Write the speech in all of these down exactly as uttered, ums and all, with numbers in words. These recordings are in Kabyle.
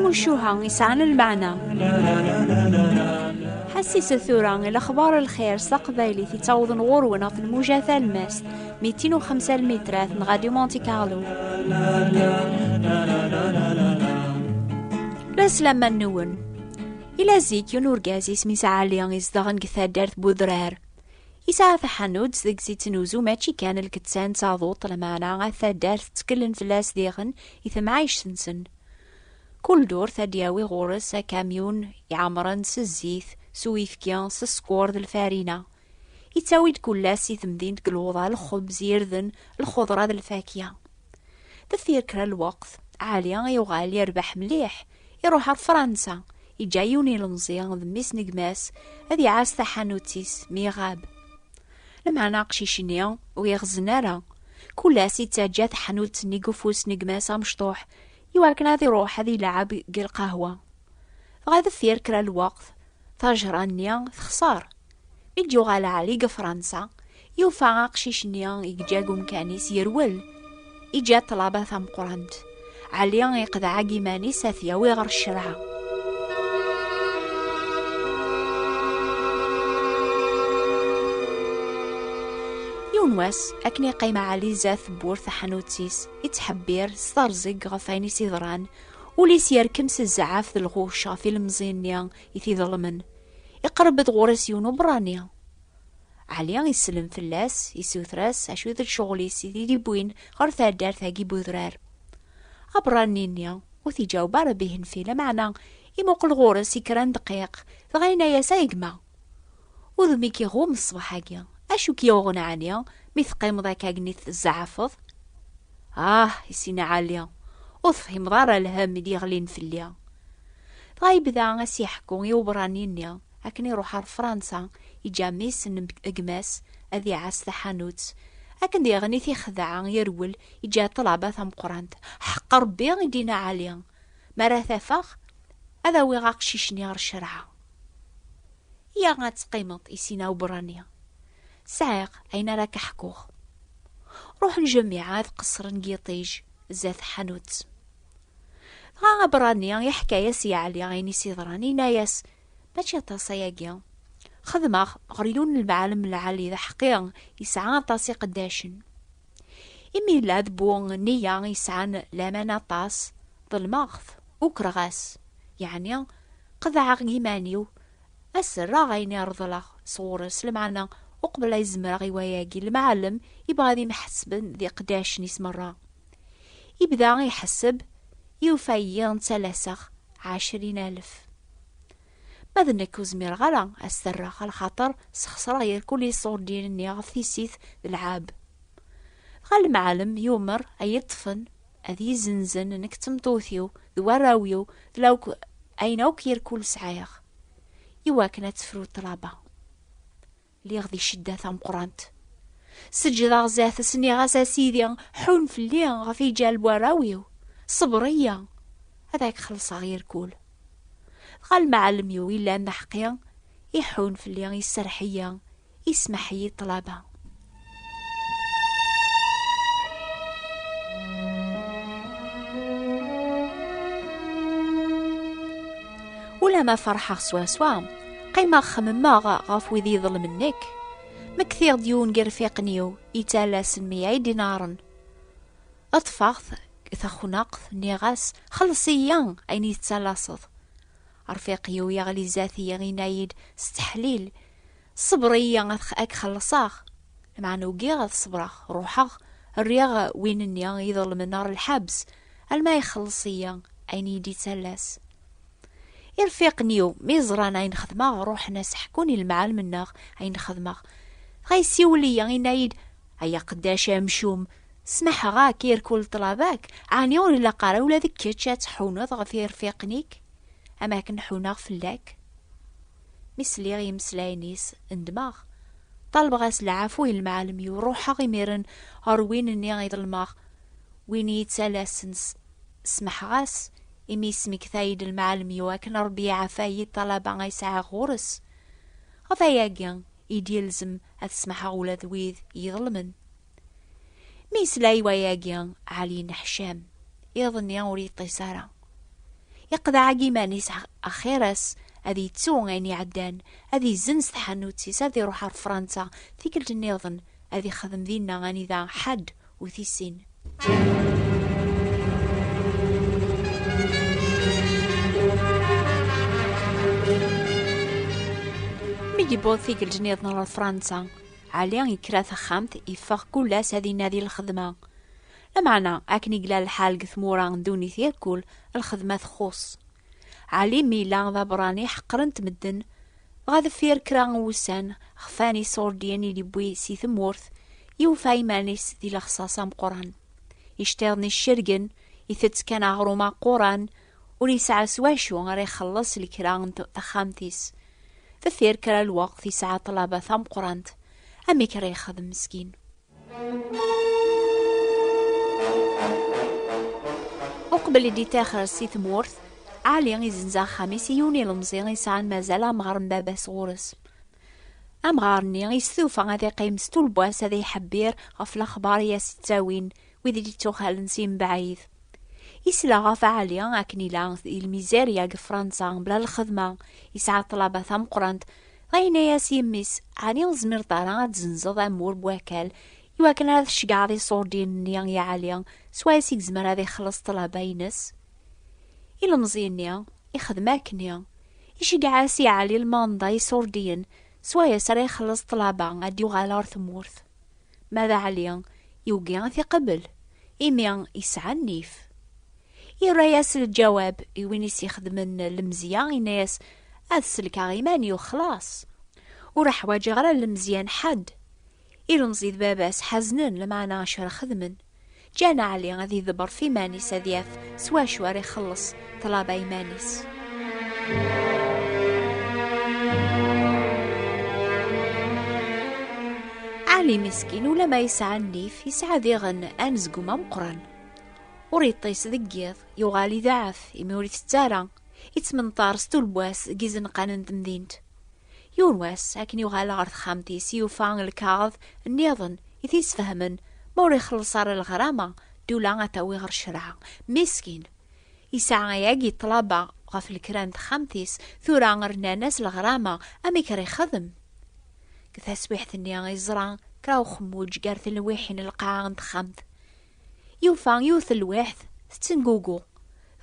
Mucuha yesɛan lmeɛna. Ḥassiset tura i lexbar n lxir s taqbaylit yettawḍen ɣur-wen ɣef lmuja talemmast, mitin u xemsa lmitrat n Radio Monte Carlo. La slama-nwen. Ila zik yiwen urgaz isem-is Ɛli, izedɣen deg taddart Budrar. Yesɛa taḥanut deg zi-ttnuzu mačči kan lkettan d taḍuṭ, lameɛna at taddart ttkellen fell-as diɣen i temɛict-nsen. Kul ddurt ad d-yawi ɣur-s akamyun iɛemren s zzit, s uyefki, s sskur d lfarina. Yettawi-d kul ass i temdint deg lewḍa lxebz, irden, lxeḍra d lfakya. Deffir kra n lweqt, Ɛli yuɣal yerbeḥ mliḥ, iruḥ ar Fransa, iǧǧa yiwen ilemẓi d mmi-s n gma-s ad iɛass taḥanut-is mi iɣab. Lameɛna aqcic-nni ur iɣzen ara. Kul ass ittaǧǧa taḥanut-nni deg ufus n gma-s amecṭuḥ, iwakken ad iruḥ ad ilɛeb deg lqahwa. Dɣa deffir kra n lweqt, tajra-nni texṣer. Mi d-yuɣal Ɛli deg Fransa, yufa aqcic-nni i yeǧǧa deg umkan-is yerwel. Iǧǧa ṭṭlaba tameqqrant. Ɛli iqḍeɛ deg iman-is ad t-yawi ɣer ccreɛ. Yiwen wass, akken iqqim Ɛli zdat tewwurt taḥanut-is, ittḥebbir s terẓeg ɣef wayen i s-iḍran, ul-is yerkem s zzɛaf d lɣuc ɣef ilemẓi-nni i t-iḍelmen. Iqerreb-d ɣur-s yiwen uberrani. Ɛli isellem fell-as, isuter-as acu d ccɣel-is i t-id-iwwin ɣer taddart-agi n Budrar. Aberrani-nni ur t-iǧaweb ara bihenfi, lameɛna imuqel ɣur-s i kra n ddqiq, dɣa yenna-yas: "Ay gma, udem-ik iɣum ṣṣbeḥ-agi, acu k-yuɣen ɛni mi teqqimeḍ akka akken i tzeɛfeḍ?" "Ah," i s-yenna Ɛli, "ur tefhimeḍ ara lhemm i d-yeɣlin fell-i." Dɣa yebda a s-iḥekku i uberrani-nni akken iruḥ ar Fransa, iǧǧa mmi-s n gma-s ad iɛass taḥanut, akken diɣen i t-ixdeɛ yerwel, iǧǧa ṭṭlaba tameqqrant. "Ḥeqq Rebbi," i d-yenna Ɛli, "mi ara t-afeɣ, ad awiɣ aqcic-nni ɣer ccreɛ." "Iyya ad teqqimeḍ," i s-yenna uberrani. "Sɛiɣ ayen ara k-ḥkuɣ." Ruḥen jmiɛa ad qeṣṣren deg yiṭij zdat tḥanut. Dɣa aberrani iḥka-yas i Ɛli ayen i s-iḍran, yenna-yas: "Mačči aṭas ayagi. Xedmeɣ ɣer yiwen n lemɛellem lɛali d aḥeqqi, yesɛa aṭas iqeddacen. Imi yella d bu nniya yesɛan laman aṭas, ḍelmeɣ-t, ukreɣ-as, yeɛni qeḍɛeɣ deg iman-iw, ad s-rreɣ ayen i reḍleɣ sɣur-s, lameɛna uqbel ay zemreɣ i wayagi, lemɛellem yebɣa ad imḥesben d iqeddacen-is merra." Yebda iḥesseb, yufa-iyi ttalaseɣ ɛecrin alef. "Ma d nekk ur zmireɣ ara ad s-t-rreɣ, lxaṭer sxeṣreɣ yerkul iṣurdiyen-nni ɣef tissit d lɛab." Dɣa lemɛellem yumer ay yeṭṭfen ad yi-zenzen nekk d tmeṭṭut-iw d warraw-iw d lawk-, ayen akk yerkul sɛiɣ, iwakken ad tefru ṭṭlaba. Lliɣ di ccedda tameqqrant. Seǧǧdeɣ zdat-s, nniɣ-as: "A Sidi, ḥun fell-i ɣef iǧal n warraw-iw. Ṣebber-iyi, ad ak-xellṣeɣ irkul." Dɣa lemɛellem-iw yellan d aḥeqqi, iḥun fell-i, iserreḥ-iyi, ismeḥ-iyi ṭṭlaba. Ulamma ferḥeɣ swaswa, qqimeɣ xemmemeɣ ɣef wid iḍelmen nekk. Mektiɣ-d yiwen n yirfiqen-iw yettalasen meyya idinaren. Ṭṭfeɣ-t taxnaqt, nniɣ-as: "Xelleṣ-iyi ayen i tettalaseḍ." Rfiq-iw yeɣli zdat-i, yenna-yi-d s tteḥlil: "Ṣebber-iyi ad x-, ad k-xellṣeɣ." Lameɛna ugiɣ ad ṣebreɣ, ruḥeɣ, rriɣ win-nni iḍelmen ɣer lḥebs, alma ixelleṣ-iyi ayen i yi-d-ittalas. Irfiqen-iw, mi ẓran ayen xedmeɣ, ruḥen a s-ḥkun i lemɛellem-nneɣ ayen xedmeɣ. Dɣa yessiwel-iyi, yenna-yi-d: "Ay aqeddac amcum, smaḥeɣ-ak irkul ṭṭlaba-k, ɛni ur ilaq ara ula d kečč ad tḥuneḍ ɣef irfiqen-ik, am akken ḥuneɣ fell-ak?" Mi sliɣ i yimeslayen-is, ndmeɣ. Ṭalbeɣ-as lɛafu i lemɛellem-iw, ruḥeɣ imiren ɣer win-nni i ḍelmeɣ, win i yi-ttalasen s-, smeḥeɣ-as, imi yesmekta-yi-d lemɛellem-iw akken Ṛebbi iɛafa-yi ṭṭalaba ay sɛiɣ ɣur-s. Ɣef wayagi i d-yelzem ad smeḥeɣ ula d wid i yi-iḍelmen. Mi yesla i wayagi, Ɛli yenneḥcam, iḍ-nni ur yeṭṭis ara. Iqḍeɛ-agi iman-is ax-, axir-as ad yettu ayen iɛeddan, ad izzenz tḥanut-is, ad iruḥ ar Fransa, tikkelt nniḍen ad ixdem dinna anida ḥedd ur t-issin. Mi yewweḍ tikkelt nniḍen ɣer Fransa, Ɛli yekker ar texxamt, yeffeɣ kul ass ad inadi lxedma. Lameɛna, akken i yella lḥal deg tmura n ddunit irkul, lxedma txuṣṣ. Ɛli mi yella d aberrani ḥeqren-t medden, dɣa deffir kra n wussan, xfan iṣurdiyen i d-yewwi si tmurt, yufa iman-is di lexṣaṣ ameqqran. Iceṭṭiḍen iccergen, itett kan aɣrum aquran, ur yesɛa s wacu ara ixelleṣ lekra n t-, texxamt-is. Deffir kra lweqt yesɛa ṭṭlaba tameqqrant, amek ara yexdem meskin? Uqbel i d-ittaxer si tmurt, Ɛli izenz axxam-is i yiwen ilemẓi isɛan mazal amɣar n baba-s ɣur-s. Amɣar-nni istufa ad iqqim s tulbas ad iḥebbir ɣef lexbar i as-ttawin wid i d-ittuxalen si mebɛid. Isla ɣef Ɛli akken ila di lmizerya deg Fransa bla lxedma, yesɛa ṭṭlaba tameqqrant, dɣa yenna-yas yemmi-s: "Ɛni ur tezmireḍ ara ad tzenzeḍ amur n wakal iwakken ara tceggɛeḍ iṣurdiyen-nni i Ɛli, s wayes i yezmer ad ixelleṣ ṭṭlaba-ines?" Ilemẓi-nni ixdem akkenni. Iceggeɛ-as i Ɛli lmanda iṣurdiyen, s wayes ara ixelleṣ ṭṭlaba ad d-yuɣal ɣer tmurt. Ma d Ɛli, yugi ad t-iqbel, imi yesɛa nnif. Yerra-yas lǧawab i win i s-ixedmen lemzeyya, yenna-yas: "Ad selkeɣ iman-iw xlaṣ. Ur ḥwaǧeɣ ara lemzeyya n ḥedd." Ilemẓi d baba-s ḥeznen, lameɛna acu ara xedmen? Ǧǧan Ɛli ad iḍebber f iman-is ad yaf s wacu ara ixelleṣ ṭṭlaba iman-is. Ɛli miskin, ulama yesɛa nnif, yesɛa diɣen anezgum ameqqran. Ur iṭṭis deg yiḍ, yuɣal iḍeɛɛef imi ur itett ara, ittmenṭar s tulbas deg izenqan n temdint. Yiwen wass, akken yuɣal ɣer texxamt-is, yufa lkaɣeḍ nniḍen i t-isfehmen ma ur ixelleṣ ara leɣrama, ddula ad t-tawi ɣer ccreɛ. Miskin! Yesɛa yagi ṭṭlaba ɣef lekra n texxamt-is, tura rnan-as leɣrama, amek ara ixdem? Deg taswiḥt-nni, yeẓra kra uxemmuǧ gar telwiḥin n lqaɛa n texxamt. Yufa yiwet telwiḥt tettengugu.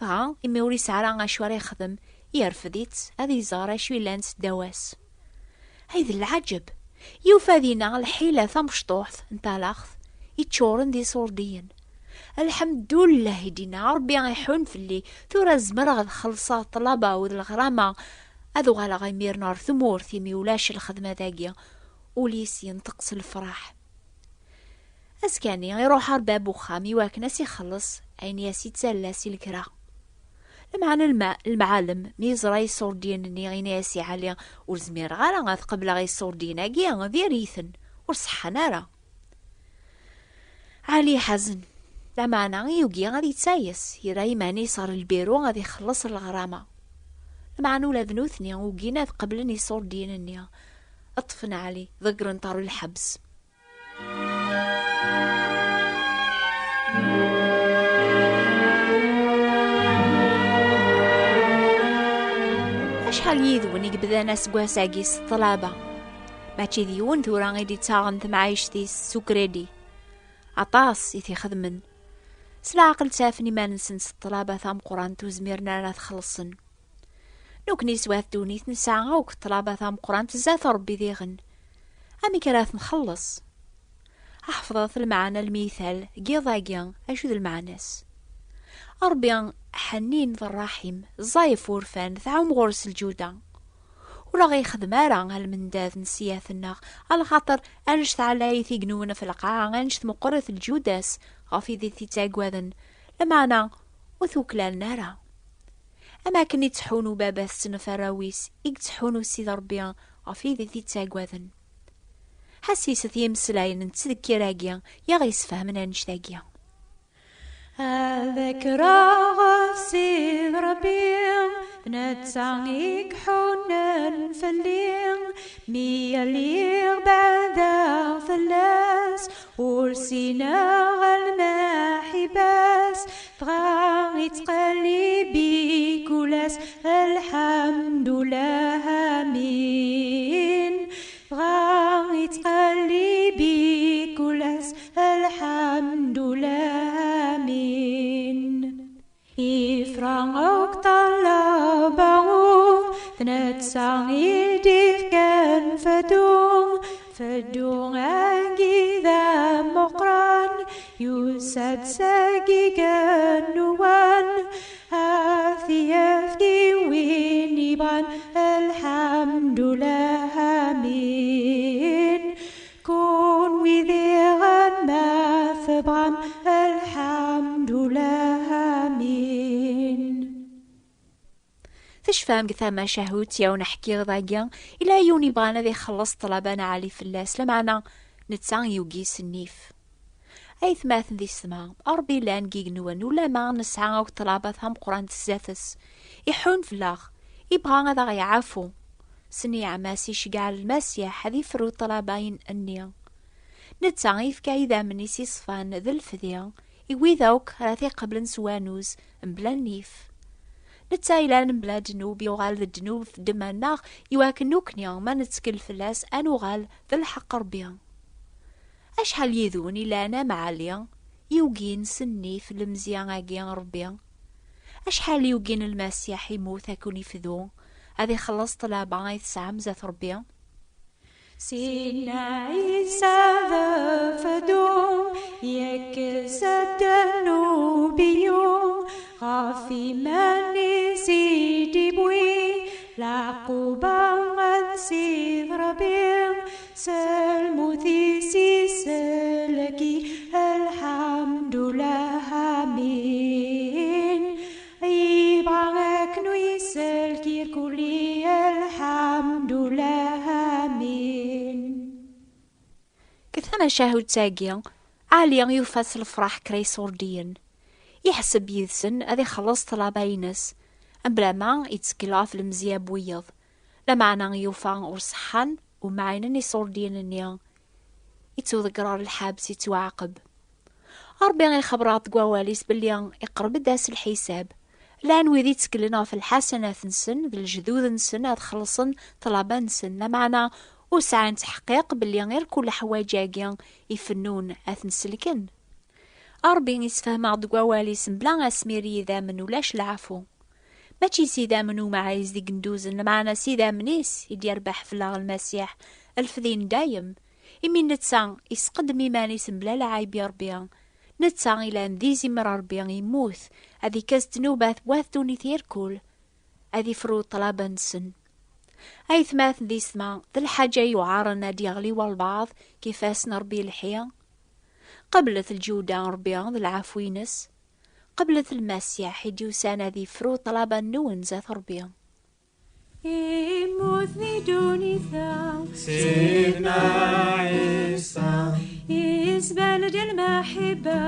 Dɣa, imi ur yesɛi ara acu ara yexdem, yerfed-itt ad iẓer acu yellan seddaw-as. Ay d lɛaǧeb! Yufa dinna lḥila tamecṭuḥt n talaxt iččuren d iṣurdiyen. "Lḥemdullah," i d-yenna, "Ṛebbi iḥun fell-i, tura zemreɣ ad xellṣeɣ ṭṭlaba-w d leɣrama, ad uɣaleɣ imiren ɣer tmurt imi ulac lxedma dagi." Ul-is yenṭeq s lefraḥ. Azekka-nni, iruḥ ar bab uxxam iwakken ad s-ixelleṣ ayen i as-ittalla si lekra. Lameɛna lma-, lemɛalem, mi yeẓra iṣurdiyen-nni, yenna-yas i Ɛli: "Ur zmireɣ ara ad qebleɣ iṣurdiyen-agi, diri-ten, ur ṣeḥḥan ara." Ɛli iḥazen, lameɛna yugi ad yettayes, yerra iman-is ɣer lbiru ad ixelleṣ leɣrama. Lameɛna ula d nutni ugin ad qeblen iṣurdiyen-nni. Ṭṭfen Ɛli, ḍeggren-t ɣer lḥebs. Acḥal yid-wen i yebdan aseggas-agi s ṭṭlaba? Mačči d yiwen tura i d-ittaɣen temɛict-is s ukridi. Aṭas i t-ixedmen. S leɛqel ttafen iman-nsen s ṭṭlaba tameqqrant ur zmiren ara ad xellṣen. Nekni s wat ddunit nesɛa akk ṭṭlaba tameqqrant zdat Ṛebbi diɣen. Amek ara t-nxelleṣ? Ḥefḍet lmeɛna n lmital n yiḍ-agi, acu d lmeɛna-s? Ṛebbi ḥnin d ṛṛaḥim, ẓẓay ɣef wurfan, tɛum ɣur-s lǧuda. Ur aɣ-ixdem ara a lmendad n ssiyat-nneɣ, alaxaṭer annect ɛlayit i inumen ɣef lqaɛa, annect meqqret lǧuda-s ɣef wid i t-ittaggaden, lameɛna ur t-uklalen ara. Am akken ittḥunu baba-tsen ɣef arraw-is, i yettḥunu Sidi Ṛebbi ɣef wid i t-ittaggaden. Ḥassiset i yimeslayen n ttdekkir-agi i aɣ-yessefhamen annect-agi. Ad akreɣ ɣef Sidi Ṛebbi, d netta i iḥunen fell-i, mi lliɣ beɛdeɣ fell-as, ur ssineɣ lmaḥibba-s, dɣa ittqellib-ik. Kul ass, lḥemdullah, amin. Dɣa ittqellib-ik kul ass, lḥemdullah, amin. Ifra akk ṭṭlaba-w, d netta i d-ifkan fadu. Fadu-agi d ameqqran, yusa-d seg igennuwan, ad t-yefk i win ibɣan, lḥemdullah, amin. Kunwi diɣen ma tebɣam, lḥemdullah, amin. Tecfam deg tamacahut yaw n-ḥkiɣ dagi, ila yiwen ibɣan ad ixelleṣ ṭṭlaba n Ɛli fell-as, lameɛna netta yugi s nnif. Aytmaten d yessetma, Ṛebbi llan deg igenwan, ulama nesɛa akk ṭṭlaba tameqqrant zdat-s, iḥun fell-aɣ, ibɣa ad aɣ-iɛafu. S nniɛma-s iceggeɛ Lmasiḥ ad ifru ṭṭlaba-nni. Netta ifka idammen-is iṣfan d lefdi i wid akk ara t-iqeblen s wanuz mebla nnif. Netta ilan mebla ddnub yuɣal d ddnub f ddemma-nneɣ, iwakken nekkni ma nettkel fell-as ad nuɣal d lḥeqq Ṛebbi. Acḥal yid-wen ilan am Ɛli, yugin s nnif lemzya-agi n Ṛebbi? Acḥal yugin Lmasiḥ imut ad ken-ifdu, ad ixelleṣ ṭṭlaba ay tesɛam zdat Ṛebbi? Sidna Ɛisa d afdu, yekkes ddnub-iw, ɣef iman-is i d-iwwi lɛaquba n Ssid Ṛebbi, s lmut-is isellek-i, lḥemdullah, amin. Ibɣa akken ur isellek irkul-i, lḥemdullah, amin. Deg tamacahut-agi, Ɛli yufa s lefraḥ kra iṣurdiyen. Iḥseb yid-sen ad ixelleṣ ṭṭlaba-ines, mebla ma ittkel ɣef lemzeyya n wiyeḍ. Lameɛna yufa ur ṣeḥḥan, ur mɛinen iṣurdiyen-nni. Ittuḍegger ɣer lḥebs, ittwaɛaqeb. Ṛebbi ixebber-aɣ deg wawal-is belli iqerreb-d ass lḥisab. Llan wid itteklen ɣef lḥasanat-nsen d lejdud-nsen ad xellṣen ṭṭlaba-nsen, lameɛna ur sɛin ttḥeqqiq belli irkul leḥwayeǧ-agi ifennun ad ten-selken. Ṛebbi isefhem-aɣ-d deg wawal-is mebla asmir n yidammen ulac leɛfu. Mačči s idammen umɛiz d igenduzen, lameɛna s idammen-is i d-yerbeḥ fell-aɣ Lmasiḥ, lefdi n dayem. Imi netta isqeddem iman-is mebla lɛayb i Ṛebbi, netta ilan d izimer Ṛebbi immut, ad ikkes ddnubat n wat ddunit irkul, ad ifru ṭṭlaba-nsen. Aytmaten d yessetma, d lḥaǧa yuɛren ad d-yeɣli walbeɛḍ deg ifassen n Ṛebbi lḥi. Qeblet lǧuda n Ṛebbi d lɛafu-ines. Qeblet Lmasiḥ i d-yusan ad ifru ṭṭlaba-nwen zdat Ṛebbi. Immut di ddunit-a, Sidna Ɛisa, isbal-d lmaḥibba,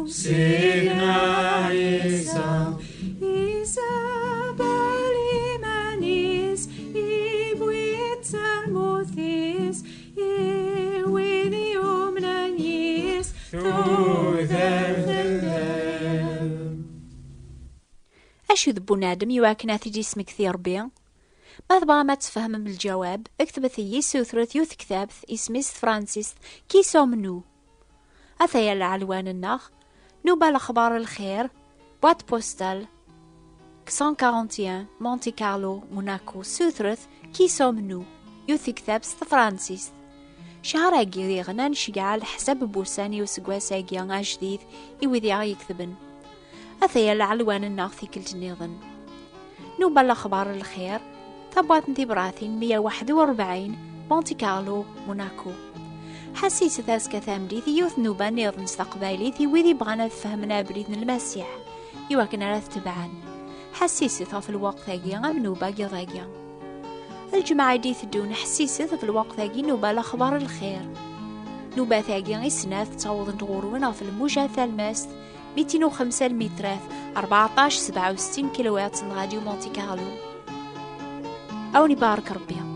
Sidna Ɛisa, isabal iman-is, iwwi-d s lmut-is, i wid yumnen yis, tudert n lhem. Acu d bunadem iwakken ad t-id-ismekti Ṛebbi? Ma tebɣam ad tfehmem lǧawab, ktbet-iyi, sutret yiwet tektabt, isem-is s tefransist Qui sommes-nous? Ataya lɛelwan-nneɣ, Nuba Lexbar Lxir, boîte postale cent quarante et un, Monte Carlo, Monaco. Sutret Qui sommes-nous? Yiwet tektabt s tefransist. Cchar-agi diɣen ad nceggeɛ leḥsab n wussan i useggas-agi ajdid i wid i aɣ-yeketben. Ataya lɛelwan-nneɣ tikkelt nniḍen. Nuba Lexbar Lxir, tabwaṭ n tibratin meyya u waḥed u rebɛin, Monte Carlo, Monaco. Ḥassiset azekka tameddit i yiwet nnuba nniḍen s taqbaylit i wid ibɣan ad fehmen abrid n Lmasiḥ, iwakken ara t-tebɛen. Ḥassiset ɣef lweqt-agi am nnuba n yiḍ-agi. Lǧemɛa i d-iteddun, ḥessiset ɣef lweqt-agi, Nuba Lexbar Lxir. Nnubat-agi i snat ttawḍent ɣur-wen ɣef lmuja talmast, mitin u xemsa lmitrat, rbeɛṭac sebɛa u settin kilohertz n Radio Monte Carlo. A wen-ibarek Ṛebbi.